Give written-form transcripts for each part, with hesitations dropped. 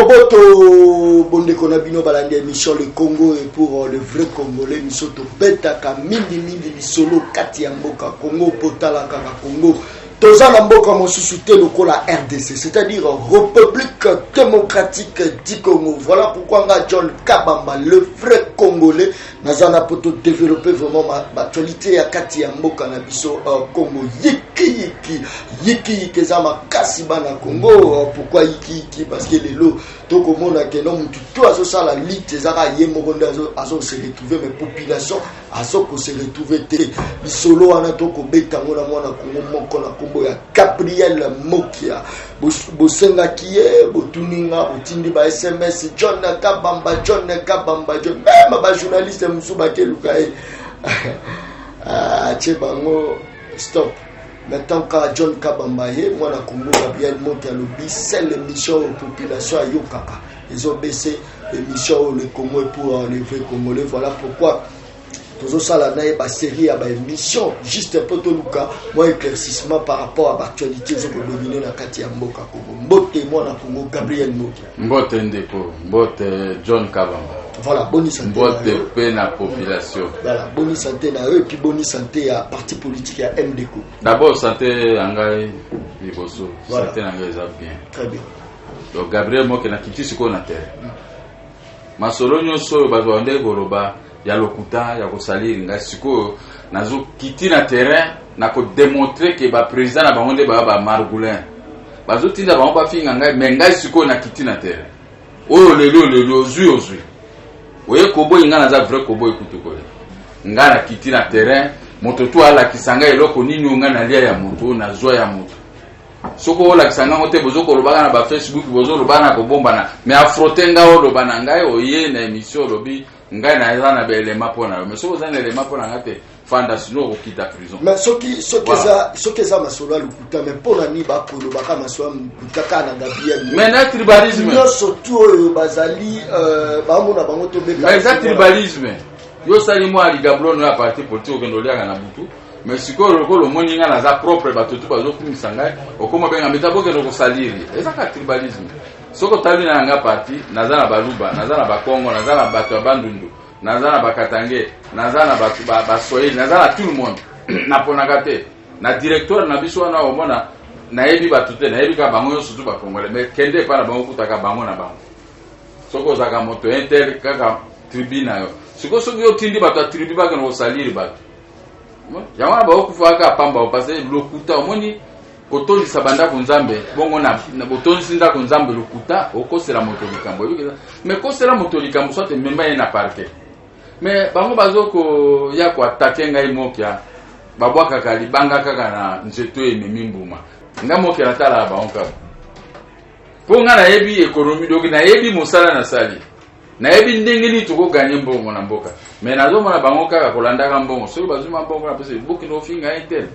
Boboto bondeko na bino balandi émission Le Congo et pour le vrai Congolais, biso tobetaka mingi mingi lisolo kati ya mboka Congo, botala kaka Congo, toza na mboka mosusu te lokola RDC, c'est-à-dire République démocratique du Congo. Voilà pourquoi nga John Kabamba, le vrai Congolais, naza na po todévelopper vraiment baactualité ya kati ya mboka na biso Congo. Yiki yiki yiki yiki eza makasi, bana Congo. Pourquoi yiki yiki? Parce que lelo tokomona que non, mutu to azosala lutte, ezaka ye moko nde azose retrouver, mais population azokose retrouver te. Lisolo wana tokobeta yango na mwana Kongo moko na nkombo ya Gabriel Mokia. Bosengaki ye, botuninga, botindi ba SMS: "John Kabamba, John Kabamba, John." Même bajournaliste mosusu bakeluka ye, atie bango stop. Maintenant kaka John Kabamba ye, mwana Kongo Gabriel Mokia alobi seule émission oyo population ayokaka ezobese émission oyo Le Congo est pour le vrai Congolais. Voilà pourquoi tozosala na ye basérie ya baémission, juste mpo toluka mwa éclaircissement par rapport à baactualité ezokodominer na kati ya mboka Congo. Mbote, mwana Congo Gabriel Mokia. Mbote ndeko, mbote John Kabamba. Voilà, boni santé? Mbote mpe na population. Voilà, boni santé na yo et puis boni santé ya parti politique ya MDCO? D'abord santé ya ngai liboso. Voilà. Santé na ngai eza bien. Très bien. Donc Gabriel Mokia nakiti sikoyo na terrain. Masolo nyonso oyo bato bande koloba ya lokuta ya kosaliri ngai, sikoyo nazokiti na terrain na kodémontrer que baprésident na bango nde baya bamargoulin, bazotinda bango bafinga ngai. Mais ngai sikoyo nakiti na terrain oyo lelo lelo ozwi ozwi oye koboyi ngai, naza vrai koboyi kutu koleka. Ngai nakiti na terrain, moto to alakisa ngai eloko nini oyo ngai nalia ya moto, oyo nazwa ya moto. Soki olakisa ngango te, bozokolobaka na bafacebook, bozoloba na kobombana, mais affronter ngai, oloba na ngai, oye na émission, olobi ngai naza na baelema mpo na yo. Mais soki oza na elema mpo na ngai te, fanda, sinon okokita prison. Mais soki eza, soki eza masolo ya lokuta, mais mpo na nini bakolobaka masolo ya lokuta kaka na Gabriel? Mais na tribalisme. Nyonso tu oyo bazali baomona bango tobeka. Mais eza tribalisme. Yo osali mwa ligablono ya parti politique, okende oliaka na butu. Mais sikoyo lokola omoni ngai naza propre, bato tu bazokumisa ngai, okoma benga meta bokende kosaliri. Eza kaka tribalisme. Soki otali na yanga parti, naza na Baluba, naza na Bakongo, naza na bato ya Bandundu, naza na Bakatange, naza na bato Baswahili, naza na tout le monde. Naponaka te na directoire na biso wana. Omona nayebi bato te, nayebi kaka bango nyonso tu Bacongolais. Mais kende epai na bango, kutaka bango na bango. Soki ozalaka moto intel, kaka tribu na yo. Sikoyo soki otindi bato ya tribu bakende kosaliri bato yango wana, bakokufa kaka pamba, parce lokuta. Omoni kotondisa bandako Nzambe bongo na botondisi ndako Nzambe lokuta, okosela moto likambo oyebi. Mais kosela moto likambo, soit emema ye na parquet. Mais bango bazokoya koattaquer ngai Mokia, babwakaka libanga kaka na nzete oyo ememi mbuma. Ngai Mokia natalaka bango kaka mpo ngai nayebi économie, donc nayebi mosala nasali, nayebi ndenge nini tokogagner mbongo na mboka. Mais nazomona bango kaka kolandaka mbongo. Soki bazwi ma mbongo na pesa, bokende ofinga ye te.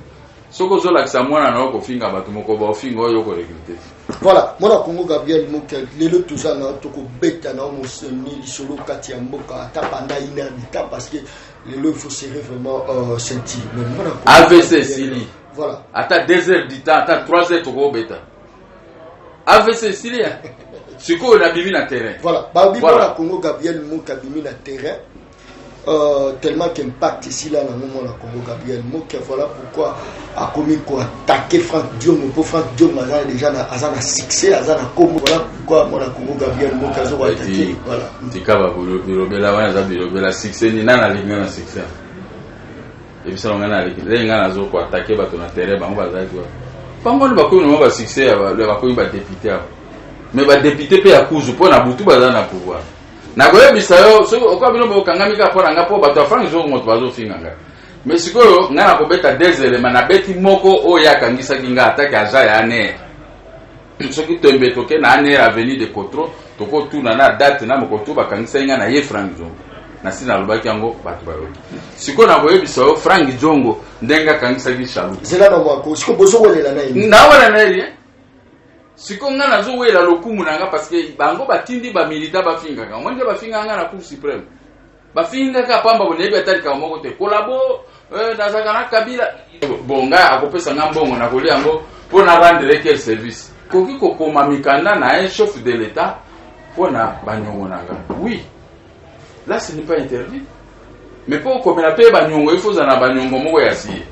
Soki ozolakisa mwana na yo kofinga bato, moko baofinga oyo okoregretter. Voilà, mwana Congo Gabriel Mokia, lelo toza na tokobeta na moseni lisolo kati ya mboka ata pendant une heure du temps, parce que lelo il faut serrer vraiment ceinture. Mais mwana Congo AVC esili. Voilà. Ata 2 heures du temps, ata 3 heures, tokobeta. AVC esili ya sikoyo nabimi na terrain. Voilà, babi. Voilà. Mwana Congo Gabriel Mokia abimi na terrain, tellement qu'impact esila nango. Mwana Congo Gabriel Mokia, voilà pourquoi akomi koattaquer Frank Diongo, mpo Frank Diongo aza déjà na, aza na succès, aza na kombo. Voilà pourquoi mwana Congo Gabriel Mokia aza koattaquer. Voilà. Tika bilobela wana, eza bilobela. Succès nini? Nani alingi nga na succès? Ebisala ngai naleki ndenge ngai nazokoattaquer bato na terrain, bango bazalaki wapi? Bango wana bakomi nama basuccès ya bakomi badéputé awa. Mais badéputé mpe ya kuzu, mpo na butu baza na pouvoir. Nakoyebisa yo, soki okoya bino bokangami kaka mpo na ngai, mpo bato ya Frank Zongo moto bazofinga ngai. Mais sikoyo ngai nakobeta deux éléments. Nabeti moko oyo akangisaki ngai, ataki aza ya ANR. Soki tembe, toke na ANR, avenue de Cotro, tokotuna na date na mokolo to bakangisaki ngai na ye Frank Zongo. Nasi nalobaki yango, bato bayoki. Sikoyo nakoyebisa yo Frank Zongo ndenge akangisaki Chalupa. Zela na mwako, siko bozowelela na ye. Nawela na ye rien. Sikoyo ngai nazowela lokumu na nga, parce que bango batindi bamilita bafingaka. Omoni nde bafingaka ngai na Cour suprême, bafingaka pamba. Bo nayebi ata likambo moko te. Kolabo nazalaka na Kabila. Bon, ngai akopesa nga mbongo, nakolia yango mpo na rendre quel service? Koki kokoma mikanda na un chef de l'État. Mpo na baniongo na nga. Oui, là ce n'est pas interdit. Mais mpo okomela mpe baniongo, il faut ozala na baniongo moko ya siye.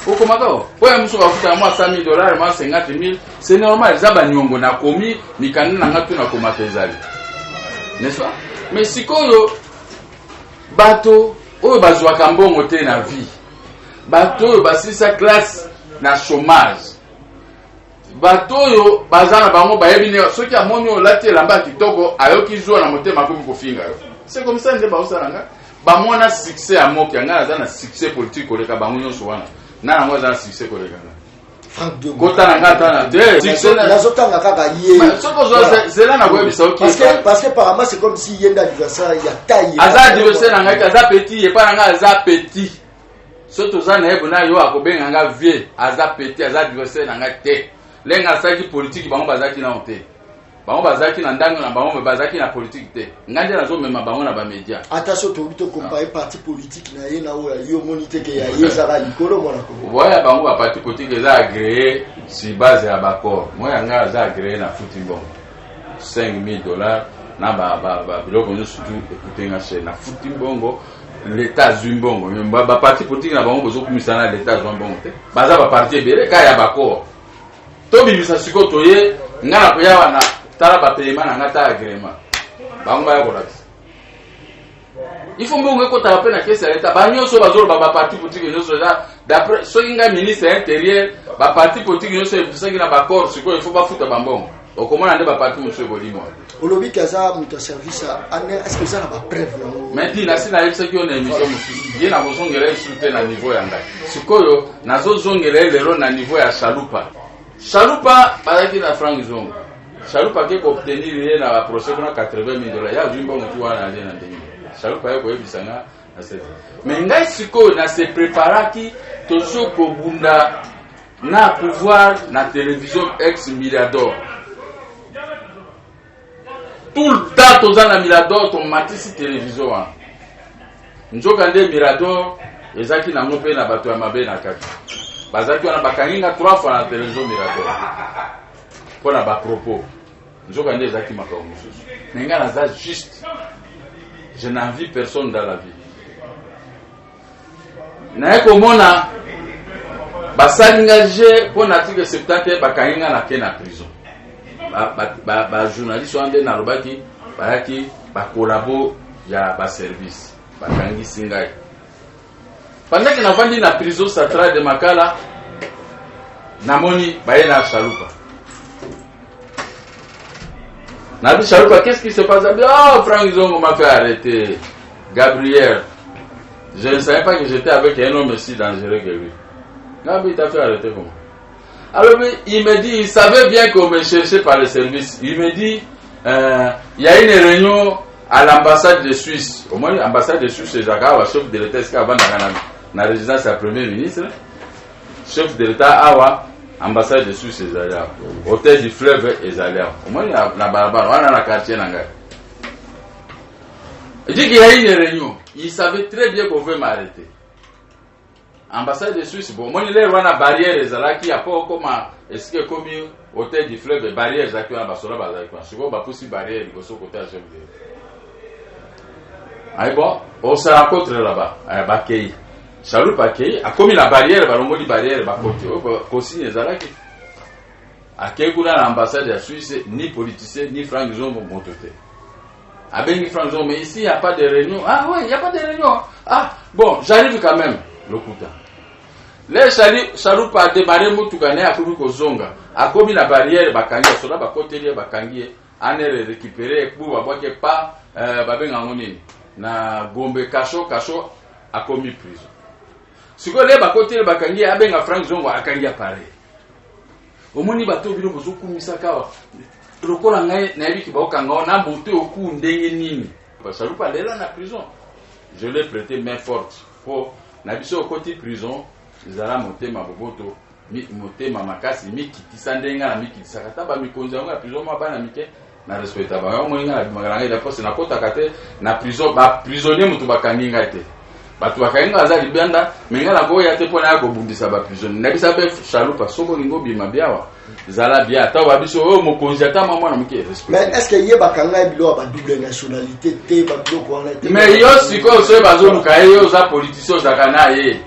Okomaka o mpo ya mosusu bafutaka mwa 100 000 $, mwa 50 000, c'est normal, eza baniongo. Nakomi mikanda na nga tu, nakomaka ezali, n'est-ce pas? Mais sikoyo bato oyo bazwaka mbongo te na vie, bato oyo basilisa classe na chômage, bato oyo baza na bango bayebi nde soki amoni oyo olati elamba ya kitoko, ayoki zuwa na motema, akomi kofinga yo. C'est comme ça nde baosala nga. Bamona succès ya moki ya ngai, naza na succès politique koleka bango nyonso wana. Na yango aza na succès koleka ngai. Frank Diongo. Kota na ngai ata na te succès Nazotanga kaka ye. Soki ozwa zela na koyebisa oki. Parce que apparemment, c'est comme si ye nde adversaire ya taille. Aza adversaire na ngai te, aza petit epa na ngai, aza petit. So toza na ye bona yo akobenga nga vieux, aza petit, aza adversaire na ngai te. Ndenge asalaki politike, bango bazalaki nano te. Bango bazalaki na ndango na bango, me bazalaki na politike te. Ngai nde nazomema bango na bamédia. Ata so tokoki tocomparer parti politique na ye na oyo ya yo, omoni te ke ya ye ezaka likolo, mwana Kongo? Voya bango baparti politique eza agréé sur base ya baaccord. Moi ya ngai aza agréé na futi mbongo 5000 $ na biloko nyonso tu ekute nga cher. Na futi mbongo, l'État azwi mbongo. Mais baparti politique na bango bozokumisa na l'État azwa mbongo te. Baza baparti ebele kaka ya baaccord. Tobimisa sikoyo, toye nga na koya wana, tala bapaiement na nga, ta agrément bango baya kolakisa. Il faut mbongo ekotaka mpe na caisse ya l'État. Banyonso bazoloba baparti politique nyonso eza d'après soki ngai ministre ya Intérieur, baparti politique nyonso ebisaki na baaccord. Sikoyo il faut bafuta bambongo, okomona nde baparti mosusu ekolimwa. Olobi ke aza moto ya service ya ANR, est ce que eza na bapreuve nango? Mais ti nasi nayebisaki yo na émission mosusu, ye nakozongela ye susu te na niveau ya ngai. Sikoyo nazozongela ye lelo na niveau ya Chalupa. Chalupa bazalaki na Frank Zongo. Chalupa ake koobtenir ye na baprocès kuna 80 000 $. Ye azwi mbongo tu wana, alie na ndenge. Chalupa ye koyebisa nga na sete. Mais ngai sikoyo na se préparaki, tozo kobunda na pouvoir na télévision ex Mirador. Tout le temps toza na Mirador, tomatisi télévision wana. Nzoka nde Mirador ezalaki nango mpe na bato ya mabe na kati, bazalaki wana, bakangi nga trois fois na télévision Mirador mpo na bapropos. Nzoka nde ezalaki makambo mosusu. Me ngai naza juste, je n'envie personne dans la vie. Naye komona basali nga je mpo na article 70, bakangi nga, nake na prison. Bajournaliste wana nde nalobaki bayaki bacollabo ya baservice, bakangisi ngai. Pendant que navandi na prison centrale de Makala, namoni baye na Chalupa. Nabi Chalupa, qu'est-ce qui se passe? Abi, oh, Frank Zongo m'a fait arrêter. Gabriel, je ne savais pas que j'étais avec un homme aussi dangereux que lui. Nabi, il t'a fait arrêter comment? Alors il me dit, il savait bien qu'on me cherchait par le service. Il me dit, il y a une réunion à l'ambassade de Suisse. Au moins, l'ambassade de Suisse, ezalaka awa, chef de l'État esika avandaka na résidence ya premier ministre. Chef de l'État awa, ambassade de Suisse ezali awa. Hôtel du Fleuve ezali awa. Au moins, na balabala wana na quartier na ngai. Il dit qu'il y a une réunion. Il savait très bien qu'on veut m'arrêter. Ambassade de Suisse, bon, omoni lere wana barrière ezalaki ya po okoma esika ekomi Hôtel du Fleuve, barrière ezalaki wana, basoda bazalaki wana. Sikoyo bapusi barrière liboso kote ya chef de. Ayi bon, on se rencontre là-bas. Aya bakei. Chaloupe akei, akomi na barrière, balongoli barrière, bakoti. Oyo consigne ezalaki. Akei kuna na ambassade ya Suisse, ni politicien, ni Frank Zongo, moto te. Abengi Frank Zongo, mais ici, il n'y a pas de réunion. Ah oui, il n'y a pas de réunion. Ah, bon, j'arrive quand même. Lokuta. Le Chaloupe a démarré mutuka ne akomi kozonga. Akomi na barrière, bakangi soda, bakoteli ye, bakangi ye. ANR récupéré bu babwaki pa babenga yango nini na Gombe, kasho kasho, akomi prison. Sikoyo le bakoteli, bakangi ye, abenga Frank Zongo, akangi appareil. Omoni bato bino bozokumisaka awa lokola ngai nayebiki baokanga o na moto oku ndenge nini. Chalupa alela na prison, je l'ai prêté main forte mpo na biso. Okoti prison, ezala motema boboto, motema makasi, mikitisa ndenge ngai na mikitisaka. Ata bamikonzi yango ya prison, mwa bana mike na respecta bango. Omoni ngai nabimaka na ngai la poste, nakotaka te na prison baprisonnier, moto bakangi ngai te. Bato bakangi nga baza libanda, mais nga nakoya te mpo naya kobundisa ba prisonniers. Nayebisa mpe Chalupa, soki olingi obima biawa, zala bien. Ata oba biso oyo mokonzi ata mwa mwana moke respecte. Mais est-ce que ye bakanga ye biloko ya ba double nationalité te, ba biloko wana te? Mais yo sikoyo soki bazoluka ye, yo oza politicien ozalaka na ye.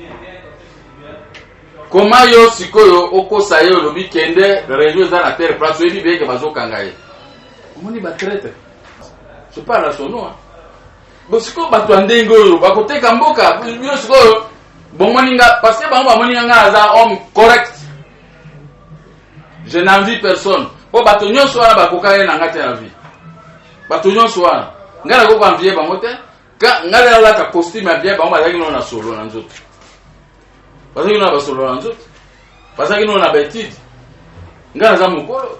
Comment yo sikoyo okosa ye olobi kende réunion eza na terre place oyebi bien ke bazokanga ye. Omoni ba traître. Je parle à son nom. Hein. Bo sikoyo bato ya ndenge oyo bakoteka mboka bino sikoyo bomoni nga parce que bango bamoni nga nga aza homme correct. Je n'envie personne. Po bato nyonso wana bakoka ye na nga te na vie. Bato nyonso wana nga nakoki koenvier bango te. Ka nga nalata costume ya bien bango bazalaki nano na solo na nzoto. Bazalaki nano na basolo na nzoto. Bazalaki nano na baetude. Nga naza mokolo.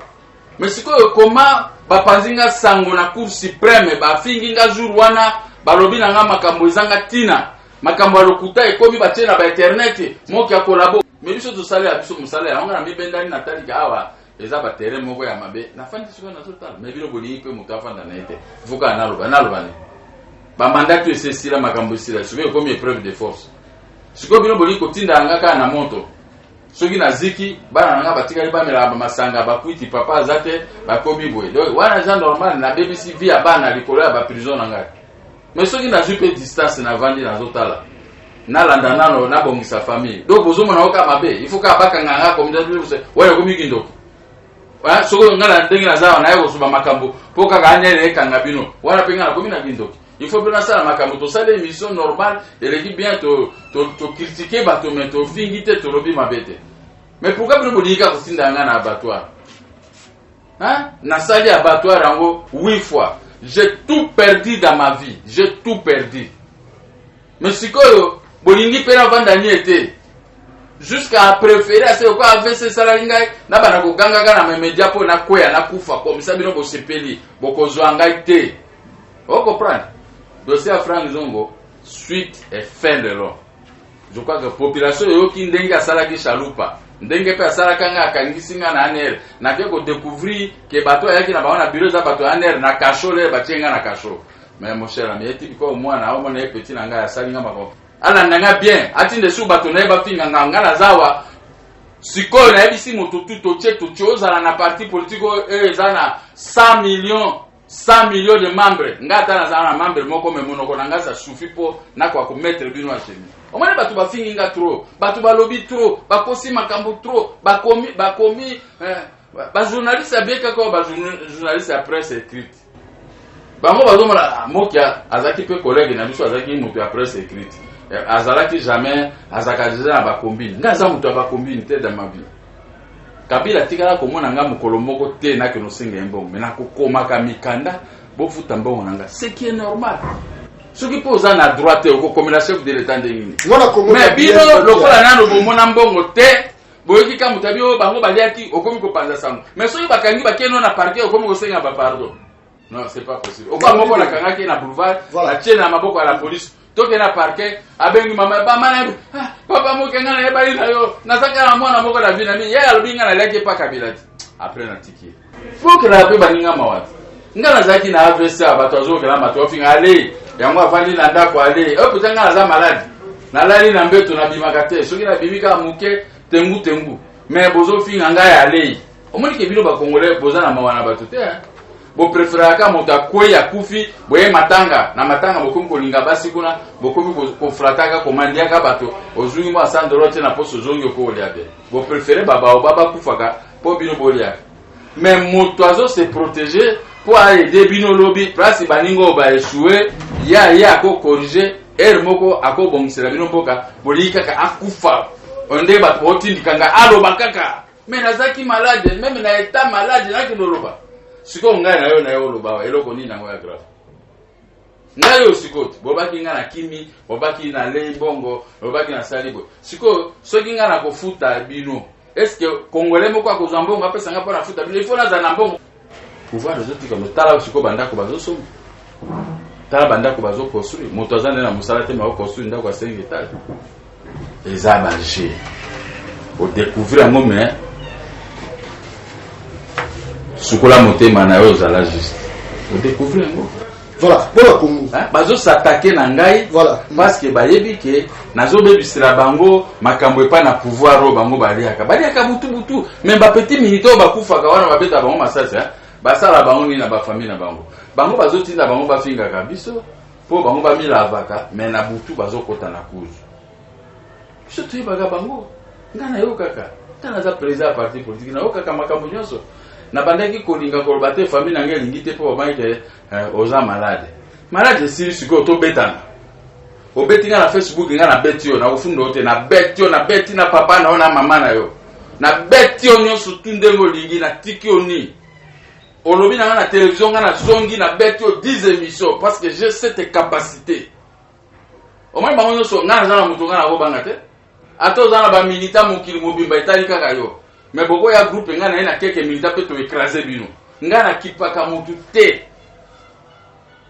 Mais sikoyo koma bapanzi nga sango na cour supreme bafingi nga jour wana balobi na nga makambo ezanga tina makambo ya lokuta ekomi batie na ba internet moki ya kolabo mais biso tosalela biso mosala yango nga na mibendani na talika awa eza ba terrain moko ya mabe nafandi sikoyo nazotala mais bino bolingi mpe moto afanda na ye te voka naloba naloba nini ba mandat to esi esila makambo esila sikoyo ekomi épreuve de force sikoyo bino bolingi kotinda yanga kaka na moto soki naziki bana na nga batikali bamelaka bamasanga bakwiti papa aza te bakomi boye donc wana eza normal nabebisi vie ya bana likolo ya baprison na ngai mais soki nazwi mpe distance navandi nazotala nalanda nano nabongisa famille donc bozomona oka mabe il faut kaka bakanga nga communauté wana ekomi kindoki soki nga na ndenge naza wana naye kosuba makambo mpo kaka anele ekanga bino wana mpe nga nakomi na kindoki il faut mpe nasala makambo tosala émission normale eleki bien tocritiquer to, to bato mais tofingi te tolobi mabe te mais pourquoi bino bolingi kaka kotinda nga na abattoir hein? Nasali abattoir yango huit fois, j'ai tout perdu dans ma vie, j'ai tout perdu. Mais sikoyo bolingi mpe navanda nie te jusqu'à préférer ase ko AVC esalaki ngai nabanda kogangaka na bamédia mpo nakweya nakufa komisa bino bosepeli bokozwa ngai te. Ocomprendre dossier ya Frank Zongo suite et fin de long. Je crois que population eyoki ndenge asalaki Chalupa, ndenge mpe asalaka ngai akangisi ngai na ANR, nake kodécouvrir ke bato ayaki na bango na bureau eza bato ya ANR na cachot lere batie ngai na cachot. Mais mon cher ami, eti biko mwana omona ye petit na ngai asali ngai makambo alanda ngai bien atinde su bato na ye bafinga ngai ngai naza awa sikoyo nayebisi moto tu totie totie ozala na parti politique oyo eza na 100 millions 100 millions de membres ngai ata nazala na membre moko me monoko na ngai ça suffit mpo nakoka komettre bino à genoux. Omoni bato bafingi nga trop, bato balobi trop, bakosi makambo trop, bakomi bakomi eh, bajournaliste ya bien kaka oyo bajournaliste ya presse écrite bango bazomona Mokia azalaki mpe collègue na biso, azalaki moto ya presse écrite, azalaki jamais azalaka deja na bacombine. Ngai aza moto ya bacombine te dans ma vie. Kabila atikala komona nga mokolo moko te nakende osenga ye mbongo me nakokomaka mikanda bofuta mbongo na nga, ce qui est normal. Soki mpe oza na droit te okokomela chef de l'état ndenge nini? Mais bino lokola nano bomona mbongo te, boyoki ka moto abi oyo bango baliaki, okomi kopanza sango. Mais soki bakangi bakeno na parquet, okomi kosenga bapardon. Non, c'est pas possible. Okoa moko nakangaki na boulevard, atie na maboko ya la police, toke na parquet, abengi mama bama na ah, papa moke ngai nayebani na yo, nazaka na mwana moko na vie na mi ye alobi ngai naliaki epa Kabila ti après natiki ye fokelaka mpe baninga mawa te. Ngai nazalaki na AVC, bato azokela bato bafinga ale yango avandi na ndako ale oyo mpenza ngai naza malade, nalali na mbeto, nabimaka te, soki nabimi kaka moke tengu tengu, mais bozofinga ngai alei. Omoni ke bino bacongolais boza na mawa na bato te, bopréféraka moto akwei akufi boye matanga na matanga bokomi kolinga basi kuna, bokomi koflataka komandiaka bato, ozwingi mwa sandolo te na poso ozongi okolia te. Bopréféré babaoba bakufaka mpo bino boliaka, mais moto azo se protéger mpo aaider bino lobi place baninga oyo baéchouer ya ye akocorriger ere moko akobongisela bino mboka. Bolingi kaka akufa nde bato baotindika ngai aloba kaka, mais nazalaki malade, même na état malade nakende oloba. Sikoyo ngai na yo na yo oloba awa eloko nini yango ya grave? Ngai oyo sikoyo te bobaki ngai na kimi, bobaki nalei mbongo, bobaki nasali boye. Sikoyo soki ngai nakofuta bino, est-ce congolais moko akozwa mbongo apesa ngai mpo nafuta bino? Il faut nazala na mbongo. Pouvoir ezotika tala sikoyo bandako bazosomba, tala bandako bazoconstruire, moto aza nde na mosala te ma oconstruire ndako ya 5 étage. Eza baje odécouvrir yango, mais sukola motema na yo, ozala juste odécouvrir yango. Voilà, mwana Congo. Bazos'attaquer na ngai parce que bayebi ke nazobebisela bango makambo epai na pouvoir oyo bango baliaka, baliaka butu butu. Mais bapetit militaire oyo bakufaka wana, babeta bango masasi, basala bango nini na bafamille na bango? Bango bazotinda bango bafingaka biso mpo bango bamilavaka, mais na butu bazokɔta na kuzu. Biso toyebaka bango. Ngai nayokaka, ngai naza président ya parti politique, nayokaka makambo nyonso. Nabandaki kolinga koloba te, famille na ngai elingi te mpo babangi ke oza malade. Malade esili, sikoyo tobetana. Obeti ngai na Facebook, ngai nabeti yo, nakofunda yo te. Nabeti yo, nabeti na papa na yo, na mama na yo, nabeti yo nyonso tu ndenge olingi. Natiki yo nini? Olobi na ngai na télévision, ngai nazongi, nabeti yo 10 émissions, parce que j'ai cette capacité. Omoni bango nyonso, ngai naza na moto, ngai nakobanga te. Ata oza na bamilita mokili mobimba, etali kaka yo. Mais bokoya groupe, ngai na ye na keke milita mpe toécraser bino. Ngai nakipaka motu te,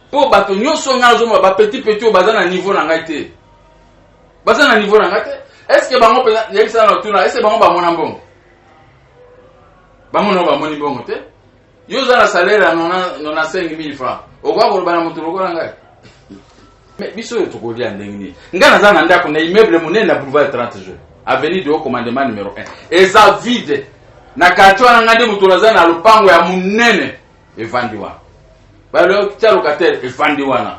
mpo bato nyonso ngai nazomona, bapetit petit oyo baza na niveau na ngai te, baza na niveau na ngai te. Est ce que bango mpenza, yebisana na tuna, est ce que bango bamona mbongo? Bango nao bamoni mbongo te. Yo oza na salaire ya 95 000 francs, okoka koloba na moto lokola ngai? Mais biso oyo tokolia ndenge nini? Ngai naza na ndako na immeuble monene na boulevard 30 juin, avenue de haut commandement numéro 1, eza vide na quartier wana. Ngai nde moto naza na lopango ya monene, evandi wana, batia locataire, evandi wana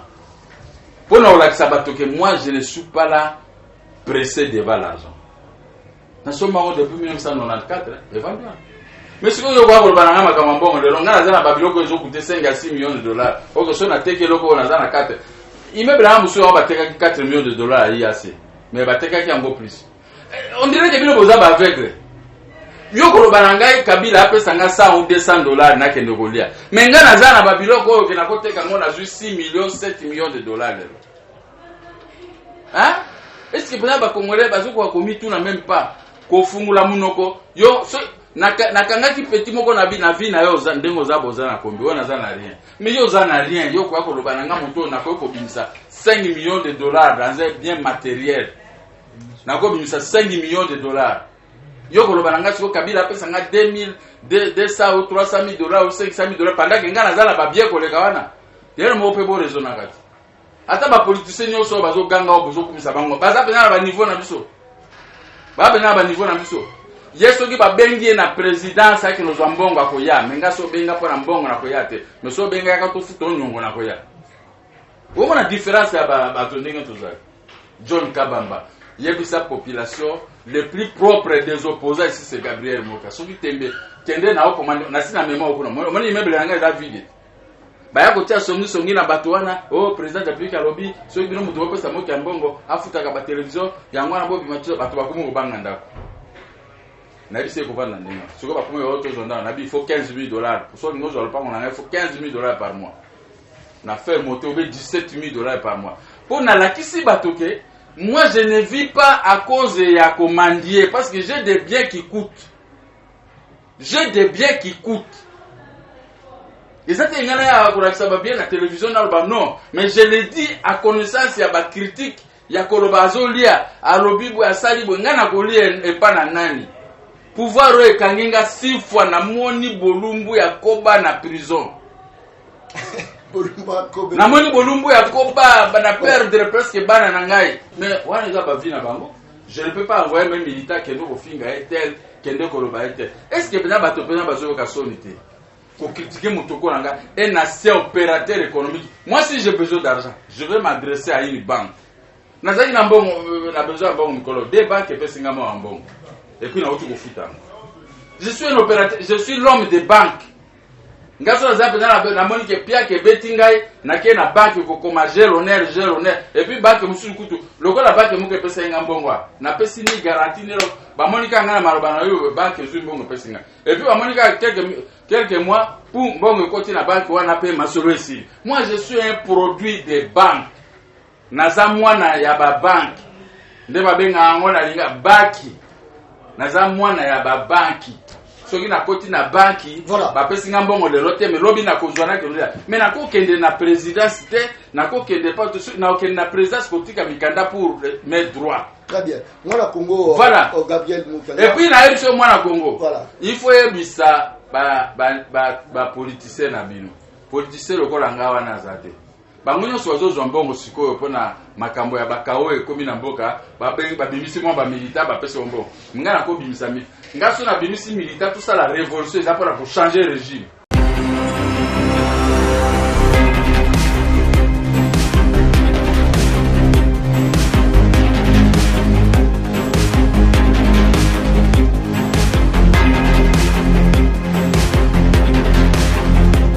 mpo na kolakisa bato ke moi, je ne suis pas là pressé devant l'argent. Nasomba yango depuis 1994, evandi wana. Mais sikoyo okoya koloba na ngai makambo ya mbongo lelo? Ngai naza na babiloko ezocoûter 5 ya 6 millions de dollars. Oke, so nateki eloko oyo naza na 4 immeuble nanga mosusu, yango batekaki 4 millions de dollars ya IAC, mais batekaki yango plus. On dirait ke bino boza baaveugle. Yo koloba na ngai Kabila apesa nga 100 ou 200 dollars, nakende kolia. Mais ngai naza na babiloko oyo ke nakoteka yango, nazwi 6 millions, 7 millions de dollars lelo, hein? Est ce que mpenza bacongolais bazokoka komituna? Même pas kofungula munoko. Yo so, nakangaki petit moko na na vie na yo ndenge oza, boza na kombi oyo, naza na rien, mais yo oza na rien. Yo koya koloba na nga moto oyo nakoki kobimisa 5 millions de dollars dans un bien matériel, nakobimisa 5 millions de dollars. Yo koloba na nga sikoyo Kabila apesa nga 2000, 200 ou 300 000 dollars ou 500 000 dollars, pendant ke nga naza na babien koleka wana. Yelo moko mpe boraisonnaka te. Ata bapoliticien nyonso oyo bazoganga, oyo bozokumisa bango, baza mpenza na baniveau na biso? Baza mpenza na baniveau na biso? Ye soki babengi ye na présidence akende ozwa mbongo, akoya. Mais nga so obenga mpo na mbongo, nakoya te. Mais so obenga yaka tofuta onyongo, nakoya. Omona différence ya bato ndenge tozali. John Kabamba, yebisa population, le plus propre des opposants ici, c'est Gabriel Moka. Soki tembe, kende na okomande nasi na mema okuna. Omoni immeuble na ngai eza vide, baya kotia songisongi na bato wana. O oh, président de la République alobi soki bino moto bopesa moki ya mbongo, afutaka batelevizio yango wana, bobima. Bato bakomi kobanga ndako. Nayebisi ye kovanda ndenge sikoyo bakomi oyo tozwa ndako nabi, il faut 15 000 dollars. So olingi ozwa lopango na ngai, il faut 15 000 dollars par mois na faire moto obe 17 000 dollars par mois, mpo nalakisi bato ke moi, je ne vis pas à cause ya komendier, parce que j'ai des biens qui coûtent, j'ai des biens qui coûtent. Eza te ngai nayaka kolakisa babien na télévision, naloba non, mais je le dis à connaissance ya bacritique ya koloba azolia, alobi boye, asali boye. Ngai nakolia epa na nani? Pouvoir oyo ekangi nga six fois, namoni bolumbu ya koba na prison, namoni bolumbu ya koba, na perdre presque bana na ngai. Mais wana eza bavie na bango. Je ne peux pas envoyer même militant kende kofinga ye tel, kende koloba ye tel. Est ce que mpenza bato mpenza bazoyoka soni te kocritiquer moto na ngai, un ancien opérateur économique? Moi, si j'ai besoin d'argent, je vais m'adresser à une banque. Nazalaki na mbongo, na besoin ya mbongo mikolo, deux banques epesi nga mwa mbongo et puis nauti kofuta yango. Je suis un opérateur, je suis l'homme de banque. Nga so naza mpenza, namoni ke piake ebeti ngai, nakei na banque kokoma j'ai l'honneur, j'ai l'honneur. Et puis banque mosusu kutu, lokola banque moko epesaki nga mbongo, napesi ni garantie nelo, bamoni kaka ngai na maloba na yo, banque ezwi mbongo, epesi ngai. Et puis bamoni kaka quelques mois pour mbongo ekoti na banque wana mpe masolo esili. Moi, je suis un produit de banque. Naza mwana ya babanque, nde babengaka yango nalinga baki. Naza mwana ya babanki. Soki nakoti na banki, bapesi nga mbongo lelo te, mais lobi nakozwa, nakende. Mais nakokende na présidence te, nakokende pa, nakokende na présidence kotika mikanda pour mes droits. Très bien, mwana Congo. Voilà. Oh, Gabriel Mukanga. Et puis nayebi so mwana Congo, il faut yebisa bapoliticien na bino, politicien lokola nga wana aza te. Bango nyonso bazozwa mbongo sikoyo mpona makambo ya bakao ekomi na mboka. Babimisi mwa bamilitaire, bapesi bango mbongo. Ngai nakobimisa, nga so nabimisi militaire, tosala révolution, eza mpona kochanger régime.